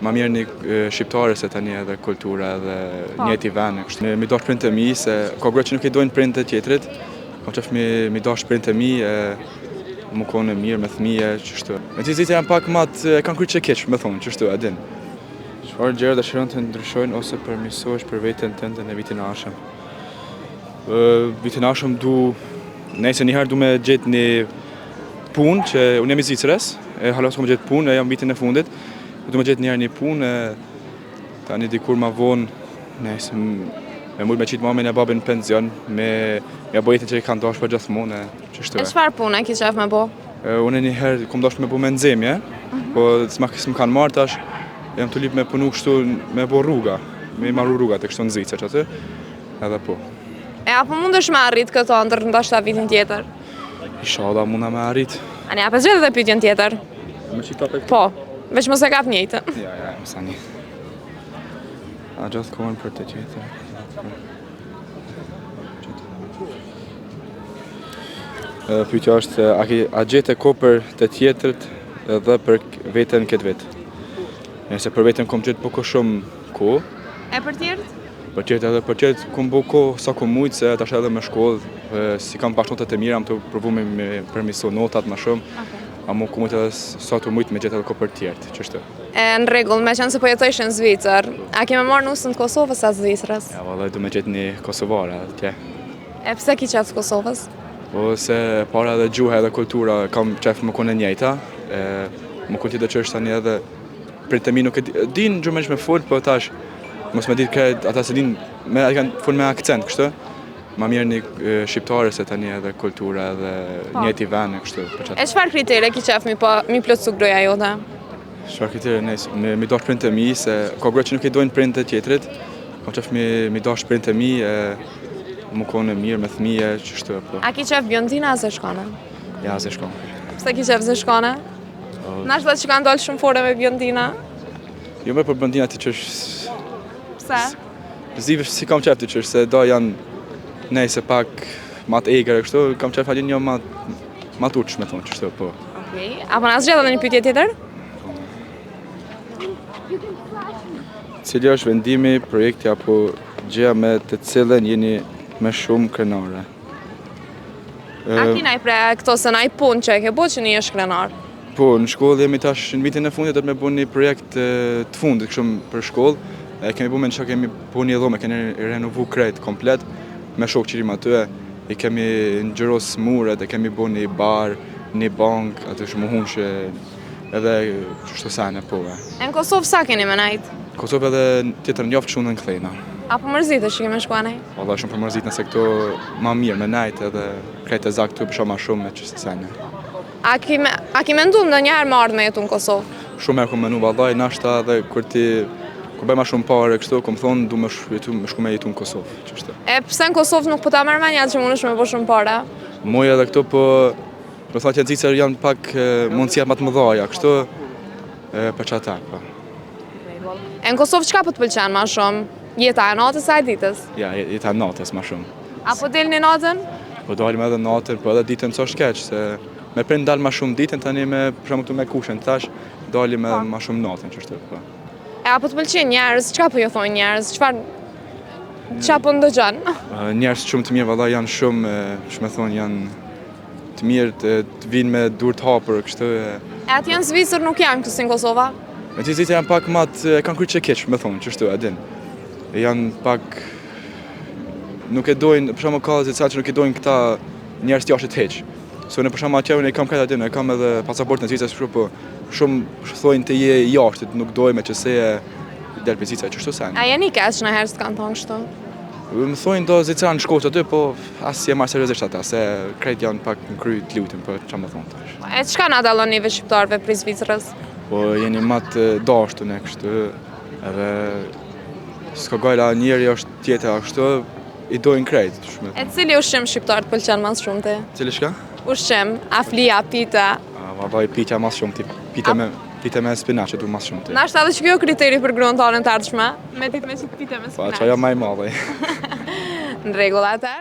Ma mirë një shqiptare se tani edhe kultura edhe po. njëjti ven e kështu. Me i dashtë prindët e mi se ka gra që nuk i dojnë prindët e tjetrit. Kam qef me i dashtë prindët e mi e me konë mirë me fëmijë qështu. Me të gjithë janë pak ma të e kanë kryet që keq, me thonë, qështu, e din. Çfarë gjëra dëshiron të ndryshojnë ose përmirësosh për veten tënde në vitin e ardhshëm? Vitin e ardhshëm du, nejse njëherë du me gjetë një punë që unë jam i Zvicrës, e hala s'kom gjetë punë, e jam vitin e fundit, du me gjetë njëherë një punë, e tani dikur ma vonë, nejse me mujtë me qitë mamin e babin në penzion, me ja bo jetën që i kanë dashtë për gjithmonë, e qështu E çfarë pune ki qef me bo? Unë një herë kom dashtë me bo me nxemje, mm -hmm. po s'më kanë marrë tash, jam tu lypë me punu kështu me bo rruga, me maru rruga të kështu në Zvicër që aty, edhe po. E apo mundesh me arrit këtë ëndërr ndoshta vitin tjetër? Inshallah muna me arrit. Ani, a po zgjedh edhe pyetjen tjetër? Më qita pe Po, veç mos e kap njëjtën. Ja, ja, më sani. A gjen kohën për të tjetër? Pyetja është, a, ke, a gjete kohë për të tjetrit dhe për veten këtë vit? Nëse për veten kom gjetë poko shumë kohë. E për tjerët? Për tjerët edhe për tjerët kom bo kohë sa kom mujtë, se tash edhe me shkollë, s'i kam bash notat e mira, jam tu provu me, me përmisu notat ma shumë, okay. amo kom mujtë edhe sa të mujtë me gjetë edhe kohë për tjerët, qështu. E në rregull, me qenë se po jetojsh në Zvicër, a ke me marrë nusën të Kosovës a të Zvicrës? Ja, valla, du me gjetë një kosovare, atje. E pse ki qef të Kosovës? Po, se para edhe gjuha edhe kultura kam qef me konë e njëjta, e, me konë tjetër që është tani edhe Prindët e mi nuk e di, din gjermanisht me fol, po tash mos me ditë krejt, ata s'e din, me kanë fol me akcent, kështu. Ma mirë një shqiptare se tani edhe kultura edhe po. njëjti ven e kështu për çfarë. E çfarë kritere ki qef mi po mi plotësu gruaja jote? Çfarë kritere nejse, me mi dash prindët e mi se ka gra që nuk i dojnë prindët e tjetrit. Kam qef me mi dash prindët e mi e me konë mirë me fëmijë qështu po. A ki qef biondina a zeshkane? Ja, zeshkane. Pse ki qef zeshkane? Nashta që kanë dalë shumë fore me biondina. Jo me për biondina të qështë... Pse? Zi s'i kam qef të qështë, se do janë nejse pak ma të egër e kështu, kam qef atë një ma, ma të urtë, me thonë, qështu, po. Okej, a po na zgjedh edhe një pyetje tjetër? Cili është vendimi, projekti apo gjëja me të cilën jeni më shumë krenare? A ki naj projekt ose naj punë që e ke bo që nihesh krenar? Po, në shkollë jemi tash në vitin e fundit do të me bo një projekt të fundit kështu për shkollë. E kemi bo me në që kemi bo një dhomë, kemi renovu krejt komplet me shokë që rrim aty. I kemi ngjyros muret, e kemi bo një bar, një bank, aty shumë hunë që edhe qështu sene, po. E në Kosovë sa keni me najt? Kosovë edhe tjetër një javë që unë në kthejna. A po mërzitesh që kemi shku anej? Valla shumë po mërzitna se këtu ma mirë me najt edhe krejt e zak këtu për ma shumë me qëse sene. A ki, me, a ki mendu ndonjëherë me ardhë me jetu në Kosovë? Shumë herë kom menu vallaj, nashta edhe kur ti kur bëj ma shumë pare kështu, kom thonë du me jetu, me shku me jetu në Kosovë, qështu. E pse në Kosovë nuk po ta merr mendja që mundesh me bo shumë pare? Moj edhe këtu po, do thonë që në Zvicër janë pak mundësia më të mëdha, kështu e për qata, po. E në Kosovë çka po të pëlqen ma shumë? Jeta e natës a e ditës? Ja, jeta e natës ma shumë. A po delni natën? Po dalim edhe natën, po edhe ditën s'është keq, se me prind dal ma shumë ditën, tani me për shembull këtu me kushën tash, dalim edhe po. ma shumë natën, qështu, po. E a po të pëlqen njerëz, çka po ju thonë njerëz, çfarë çka po ndëgjon? Njerëz shumë të mirë, valla janë shumë, shumë me thonë, janë të mirë, të, të vinë me duar të hapur, kështu. E atje në Zvicër nuk janë këtu si në Kosovë? Me të Zvicër janë pak ma të, e kanë kryet që keq, me thonë, qështu, e din. Janë pak, nuk e dojnë, për shembull ka zvicerë që nuk e dojnë këta njerëz të jashtë hiç. Se unë për shembull atje unë e kam këtë aty, e kam edhe pasaportën e Zvicrës, kështu po shumë thonë ti je i jashtë, nuk dojmë që se e del prej Zvicrës, qështu sen. A jeni keq ndonjëherë të kanë thonë kështu? Më thonë do zviceran në shkollë aty, po as s'i marr seriozisht ata, se krejt janë pak në kry të lutem, po çka më thonë tash. E çka na dallon neve shqiptarëve prej Zvicrës? Po jeni ma të dashtun e kështu, edhe s'ka gajla njeri është tjetër a kështu, i dojnë krejt. Shumë. E cili ushqim shqiptar të pëlqen më së shumti? Cili çka? Ushqim, a flija, pita? A, vallai pitja më së shumti, pita me pita me spinaq e du më së shumti. Nashta edhe që kjo kriteri për gruan tane të ardhshme? Me ditë me qitë pite me po, spinaq. Po, qajo ma i madhe. Në rregull atëherë.